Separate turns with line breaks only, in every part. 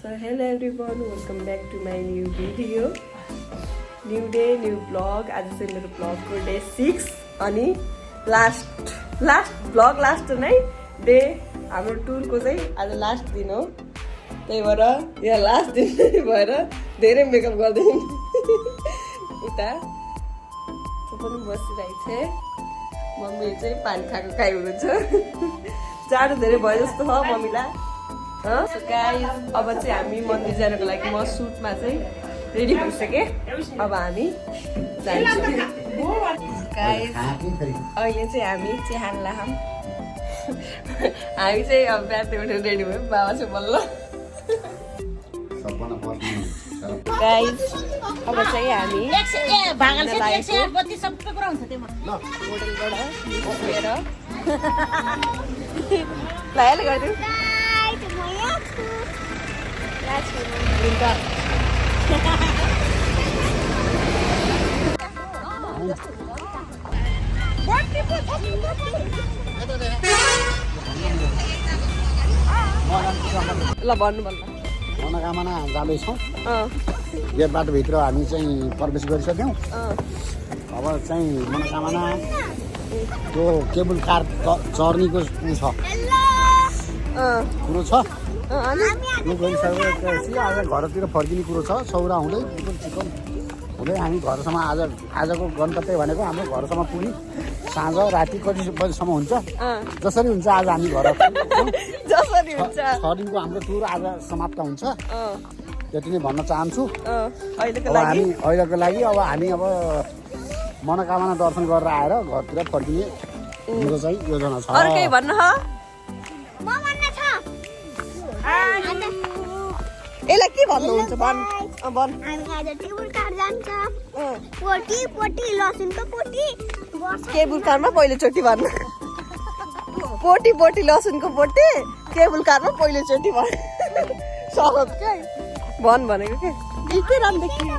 hello everyone, welcome back to my new video. New day, new vlog. आज चाहिँ मेरो vlogको day 6 अनि last vlog last नै day हाम्रो टुरको चाहिँ आज लास्ट दिन हो. त्यही भएर यहाँ लास्ट दिन भएर धेरै मेकअप गर्दैन. उता पनि बसिरहेको छ. मम्मीले चाहिँ पानी खाएको खाइ हुनुहुन्छ. जाडो धेरै भयो जस्तो छ मम्मीलाई. So guys, अब चाहिँ हामी मन्दिर जानको लागि म सुटमा चाहिँ रेडी भइसकेँ. अब हामी जान्छौँ. गाइस अहिले चाहिँ हामी चिहान लाहम. हामी चाहिँ अब बिहान उठेर रेडी भयौँ. बाबा चाहिँ बल्ल. गाइस अब चाहिँ हामी होटेलबाट लायल गरिदिउँ. ल भन्नु भन्नु.
मनोकामना जाँदैछौँ. यो बाटोभित्र हामी चाहिँ प्रवेश गरिसक्यौँ. अब चाहिँ मनोकामना त्यो केबुल कार चढ्नेको कुरो छ. यो गरिसकेपछि आज घरतिर फर्किने कुरो छ. सौरा हुँदै चिकन हुँदै हामी घरसम्म आजको गन्तव्य भनेको हाम्रो घरसम्म पुग्ने साँझ राति कति बजीसम्म हुन्छ. जसरी हुन्छ आज हामी घर 6 दिनको हाम्रो टुर आज समाप्त हुन्छ. त्यति नै भन्न चाहन्छु. अहिलेको लागि अब हामी मनोकामना दर्शन गरेर आएर घरतिर फर्किने मेरो चाहिँ योजना छ.
अर्कै भन्नु ह. यसलाई के भन्नुहुन्छ भन्.
हामी आज टेबल कार जान्छ. पोटी लसुनको पोटी.
केबुल कारमा पहिलोचोटि भन्नु. पोटी लसुनको पोटी केबुल कारमा पहिलोचोटि भन्नु. सहज क्या भन् भनेको के यस्तै राम्रो देखियो.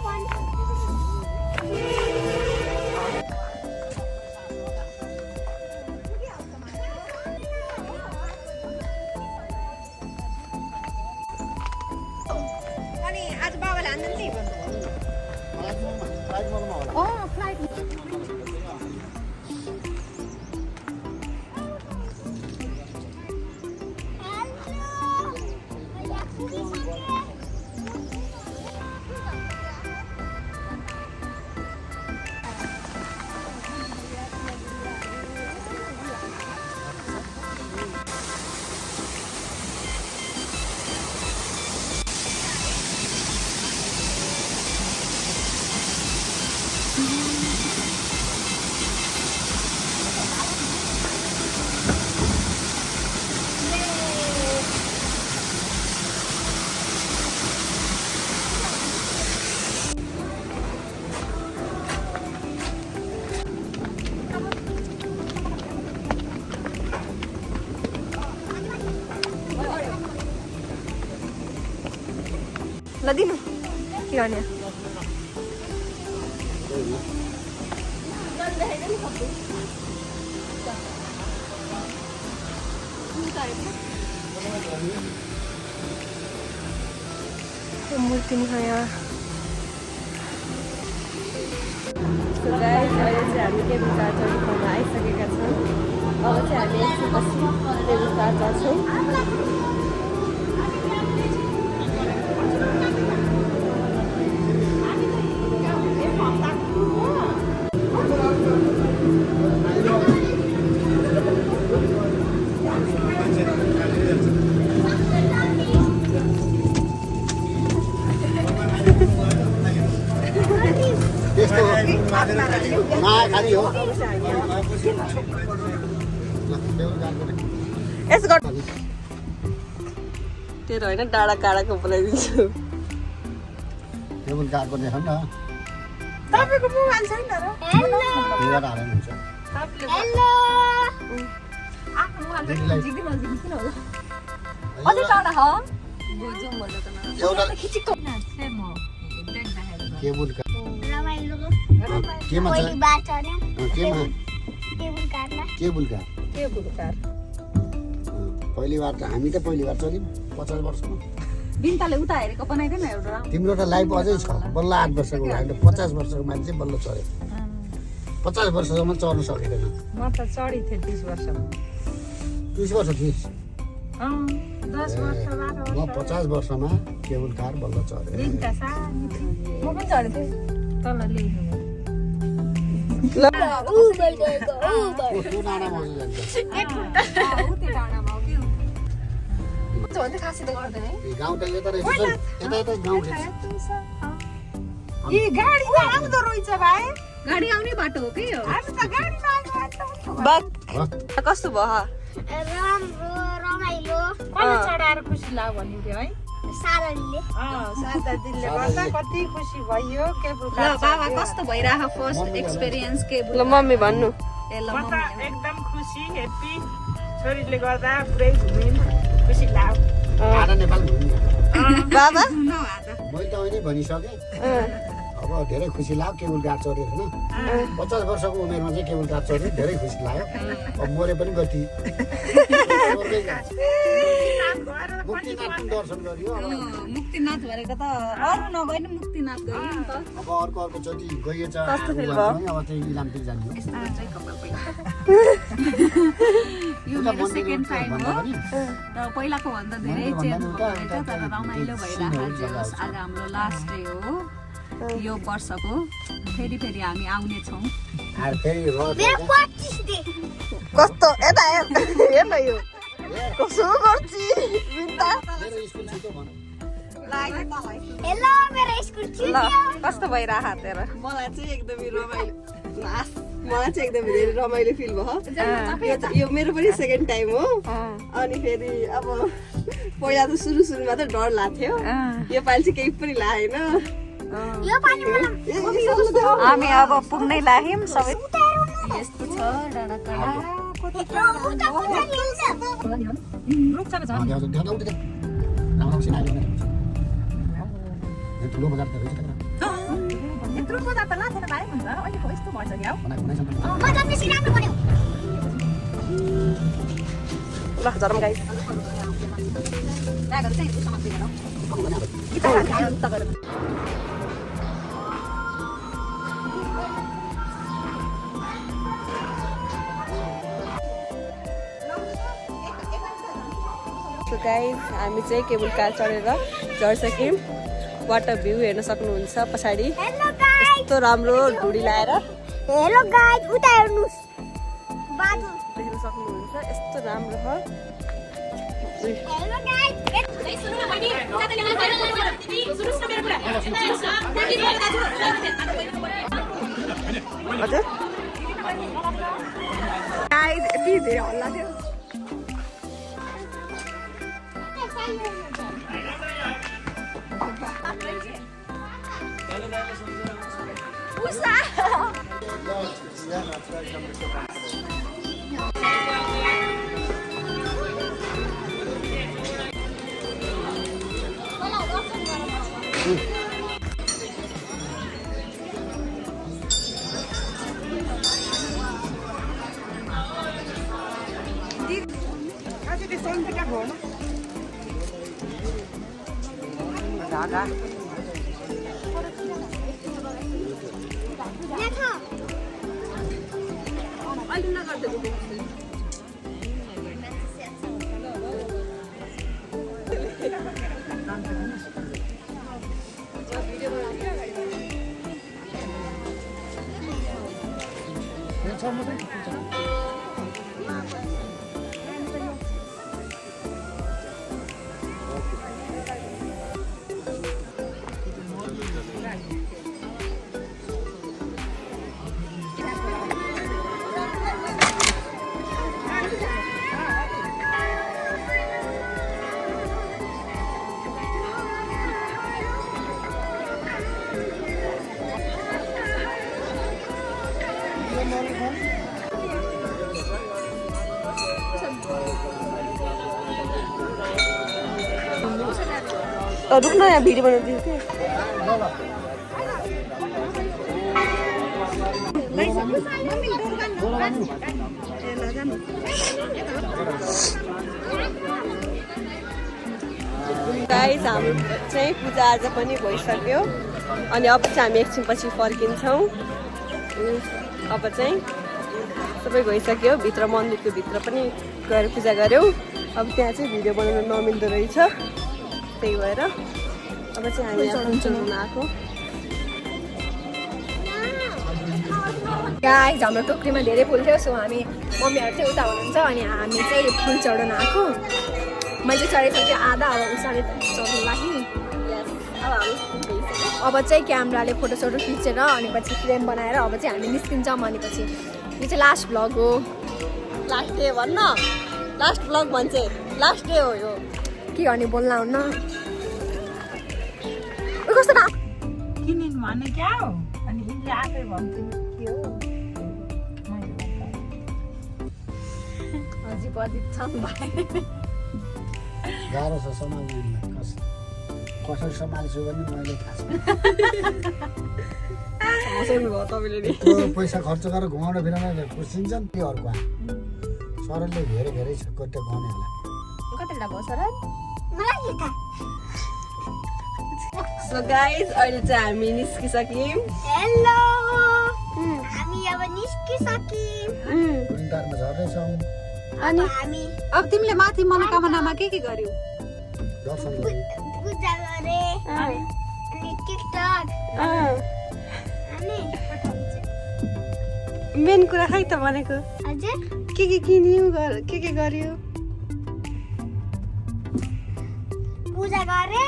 ल दिनु के गर्ने. मूर्ति नि छ यहाँ. अहिले चाहिँ हामी केबुल कार चढ्ने ठाउँमा आइसकेका छौँ. अब चाहिँ हामी एकछिनपछि केबुल कार चढ्छौँ. यसो गर्. तेरो होइन डाँडा काँडाको बोलाइदिन्छु.
टेबल कारको देखाउँ न.
तपाईँको मोबाइल छैन र?
पहिली बार त हामी त पहिली बार चढ्यौँ 50 वर्षमा.
बिन्ताले उता हेरेको बनाइदिएन एउटा राम्रो।
तिम्रो त लाइफ अझै छ बल्ल 8 वर्षको होइन 50 वर्षको मान्छे बल्ल चढ्यो 50 वर्षसम्म चढ्नु सकेदैन
म त चढी थिएँ 30 वर्षमा
30 वर्ष थिइस्
10 वर्ष 12 वर्ष
म 50 वर्षमा केबल कार बल्ल चढेँ
बिन्ता सानो थियो। म पनि चढेको थिएँ तल ल्याइदिनु
कस्तो डाँडामा आउँछ जान्छ
ऊ त्यो डाँडामा हो के भन्दै खासै त गर्दैन है।
ए गाउँ त यता रहेछ यता गाउँ रहेछ
ए गाडी त आउँदो रहेछ भाइ गाडी आउने बाटो हो के हो हामी त गाडीमा आएको
बस
हो?
कस्तो भयो
राम्रो रमाइलो
कसले चढाएर खुसी लाग्यो भन्ने थियो है
सारनले
सादा दिनले गर्दा कति खुसी भयो केबुल
ल बाबा कस्तो भइरहेको फर्स्ट एक्सपिरियन्स केबुल
ल मम्मी भन्नु
ए ल
म त
मम्मी
एकदम खुसी हेप्पी छोरीले गर्दा पुरै घुमिन् खुसी लाग्यो
आधा नेपाल घुम्नु
बाबा
मैले त अहिले भनिसकेँ अब धेरै खुसी लाग्यो केबल कार चढ्यो होइन 50 वर्षको उमेरमा चाहिँ केबल कार चढ्यो धेरै खुसी लाग्यो अब मरे पनि गति मुक्तिनाथ पनि दर्शन गरियो
मुक्तिनाथ भनेको त अरु नगए नि मुक्तिनाथ गयो नि त
अब अर्को चोटि गइएछ
कस्तो feel
अब चाहिँ इलामतिर जाने हो
यो मेरो सेकेन्ड टाइम हो र पहिलाको भन्दा धेरै चेन्ज भएको छ तर रमाइलो भइरहेको छ आज हाम्रो लास्ट डे हो यो वर्षको फेरि हामी आउने छौँ
फेरि
मेरो 25 दे
कस्तो यता हेर न यो कसो गर्छि बिन्ता
मेरो स्कुल छुट्यो भन
हेलो मेरो स्कुल
ल
छुट्यो
कस्तो भइरहेको तेरो मलाई चाहिँ एकदमै रमाइलो मलाई चाहिँ एकदमै धेरै रमाइलो फिल भयो यो मेरो पनि सेकेन्ड टाइम हो अनि फेरि अब पहिला त सुरुमा त डर लाग्थ्यो यो पालि चाहिँ केही पनि लागेन
यो पानी मलाई
हामी अब पुग्नै लाग्यौँ सबै यस्तो छ डाँडाकाँडा
ठुलो बजार त रहेछ
यत्रो बजार त लाथेन भाइ भन्छ अहिले खो यस्तो भन्छ क्या
मजा बेसी राम्रो बन्यो
ल जरम गाइस गाइस हामी चाहिँ केबल कार चढेर झरिसक्यौँ वाटर भ्यू हेर्न सक्नुहुन्छ पछाडि
हेलो गाइस
यस्तो राम्रो ढुडी लाएर
हेलो गाइस उता हेर्नुस् बादल
देख्न सक्नुहुन्छ यस्तो राम्रो छ
हेलो गाइस
हजुर गाइस यति धेरै हल्ला थियो धागा रुक्न यहाँ भिडियो बनाउँदै थिएँ गाइस हाम्रो चाहिँ पूजाआजा पनि भइसक्यो अनि अब चाहिँ हामी एकछिनपछि फर्किन्छौँ। अब चाहिँ सबै गइसक्यो, भित्र मन्दिरको भित्र पनि गएर पूजा गऱ्यौँ। अब त्यहाँ चाहिँ भिडियो बनाउन नमिल्दो रहेछ, त्यही भएर अब चाहिँ हामी फुल चढाउन आएको।
गाइस हाम्रो टोकरीमा धेरै फुल थियो, सो हामी मम्मीहरू चाहिँ उता हुनुहुन्छ अनि हामी चाहिँ फुल चढाउन आएको। मैले चाहिँ चढाइसक्यो आधा, अब उसले चढ्नु लागि। अब चाहिँ क्यामेराले फोटोसोटो खिचेर अनि पछि फ्रेम बनाएर अब चाहिँ हामी निस्किन्छौँ। अनि पछि यो चाहिँ लास्ट भ्लग हो।
लास्ट डे भन्न, लास्ट भ्लग भन्छ, लास्ट डे हो यो।
के गर्ने बोल्न हुन्न। कस्तो न
किनिन् भने क्या हो अनि यिनले आफै भन्थ्यो के हो
अझै बजित छ भाइ।
गाह्रो छ सम्हाल्नु, कसरी सम्हाल्छु भने मैले थाहा छैन।
हँसाउनु भयो तपाईँले नि।
त्यो पैसा खर्च गरेर घुमाउन फिराउन खुसिन्छन् त्यो अर्को सरलले धेरै धेरै कट्टे खुवाउने होला।
कतिवटा भयो सर
मलाई के थाहा।
सो गाइस अहिले चाहिँ हामी निस्किसक्यौँ।
हेलो हामी अब निस्किसक्यौँ।
प्रिन्टरमा झर्दैछौँ।
अब हामी
अब तिमीले माथि मनोकामनामा के गर्यौ?
दर्शन गऱ्यौँ।
पूजा गरे अनि टिकटक अनि
मेन कुरा खै त भनेको
हजुर
के किन्यौ, के गर्यो?
पूजा गरे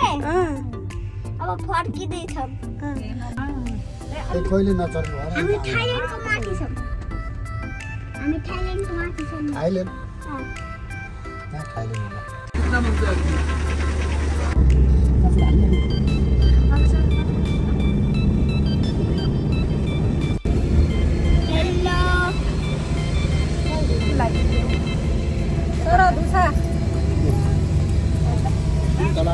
अब फर्किँदैछौँ।
कहिले नचल्नु होला।
हामी थाइल्यान्डको माथि छौँ। हामी थाइल्यान्डको माथि छौँ।
थाइल्यान्ड
अँ।
कहाँ थाइल्यान्ड होला?
हेलो
सर दुसा
तल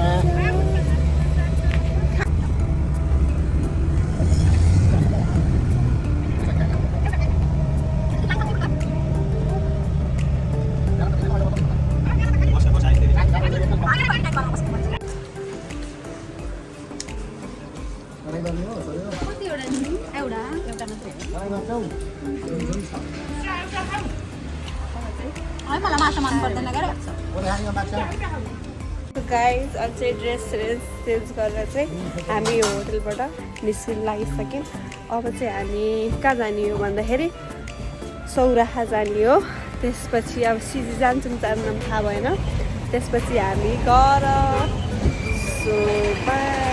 मलाई माछा मन पर्दैन गरे।
गाइस अब चाहिँ ड्रेस चेन्ज गरेर चाहिँ हामी यो होटलबाट निस्किन लागिसक्यौँ। अब चाहिँ हामी कहाँ जाने हो भन्दाखेरि सौराहा जाने हो। त्यसपछि अब सिजी जान्छौँ जान्नु थाहा भएन। त्यसपछि हामी घर। So by.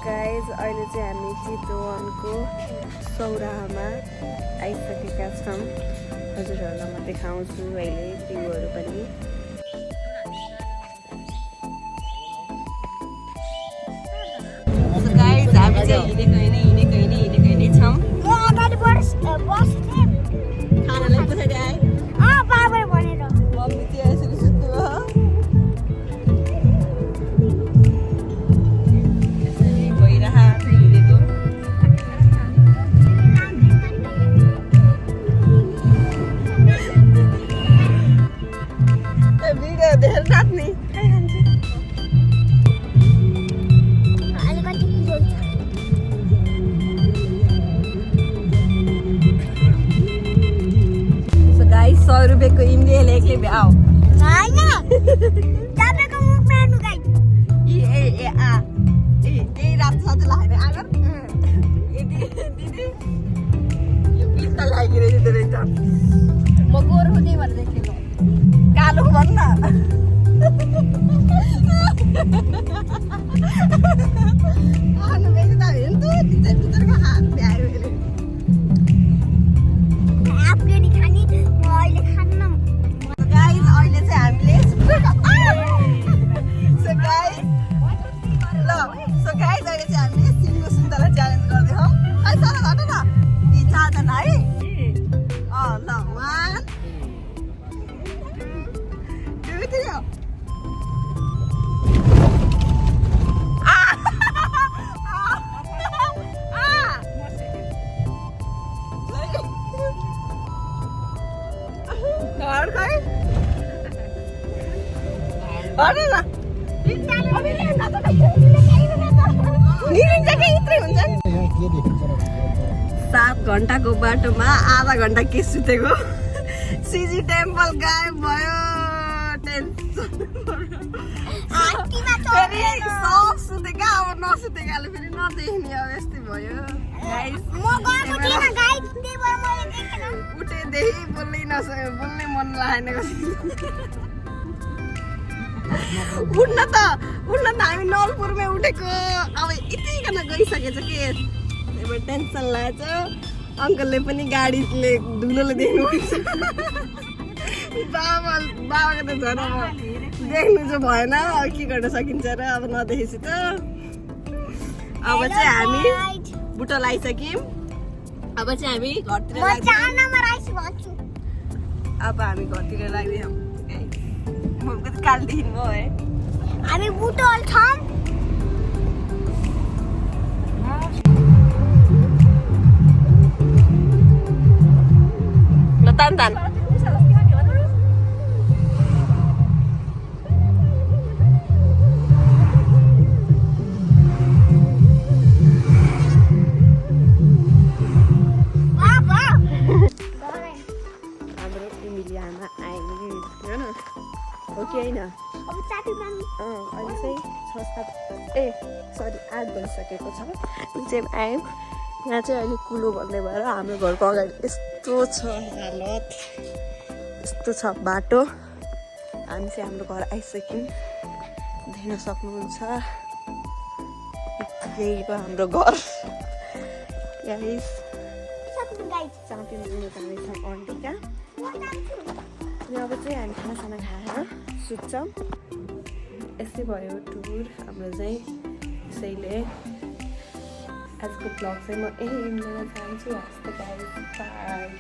गाइज अहिले चाहिँ हामी चितवनको सौराहामा आइसकेका छौँ। हजुरहरूलाई म देखाउँछु अहिले भ्यूहरू पनि। गाइज हामी चाहिँ हिँडेकै छौँ।
अगाडि बस्ने
खानालाई पछाडि आएँ।
बाबर भनेर
मम्मी चाहिँ यसरी सुत्नु भयो। यसरी भइरहेको छ हिँडेको। भिडियो देखेर नाच्ने
अलिकति पिरो छ।
गाइस 100 रुपियाँको इन्डिया लेख्ने भ्याउ।
होइन तपाईँको मुखमा हेर्नु गाइड।
यही रात सधैँ लाग्ने आगर दिदी यो पिस्ता लागिरहेको रहेछ।
म गोरु हुँदै भनेर देखेको
कालो भन्न आनु बेसी त हेर्नु टिचरको हात भ्यायो अहिले।
आफूले नि खाने म अहिले खान्न।
गाइस अहिले चाहिँ हामीले सो गाइस अहिले चाहिँ हामीले सिङ्गो सुन्तला च्यालेन्ज गर्दैछौँ। है सर घट न यी 4 जना है। ल 1 2 3 घर खै अरे ल निरिन्छ के इत्रै हुन्छ नि।
यहाँ के देखिन्छ र?
7 घन्टाको बाटोमा आधा घन्टा के सुतेको सिजी टेम्पल गायब भयो। टेन्सन फेरि सब सुतेका अब नसुतेकाले फेरि नदेख्ने अब यस्तै भयो। उठेदेखि बोल्नै मन लागेन उठ्न त हामी नलपुरमै उठेको अब यतिकन गइसकेछ के अब टेन्सन लागेछ। अङ्कलले पनि गाडीले धुलोले देख्नुहुन्छ बाबाको त झन् अब देख्नु चाहिँ भएन अब के गर्न सकिन्छ र अब नदेखेपछि त। अब चाहिँ हामी बुटो लगाइसक्यौँ। अब चाहिँ हामी घरतिर अब हामी घरतिर लाग्दैछौँ। कालदेखि भयो है
हामी बुटोल छौँ।
ल तान तान हाम्रो इमिली आमा आइपुग्यो होइन हो कि होइन? अहिले चाहिँ 8 बजिसकेको छ। चाहिँ आयौँ यहाँ चाहिँ अहिले कुलो भन्ने भएर हाम्रो घरको अगाडि यस्तो छ हालत, यस्तो छ बाटो। हामी चाहिँ हाम्रो घर आइसक्यौँ, देख्न सक्नुहुन्छ यही हो हाम्रो घर। गाइस चाँपिनु जाँदैछौँ आन्टी कहाँ। अब चाहिँ हामी खानासाना खाएर सुत्छौँ। यस्तै भयो टुर हाम्रो चाहिँ। त्यसैले आजको ब्लग चाहिँ म यही एन्ड गर्न चाहन्छु। हस्त गाइस बाई।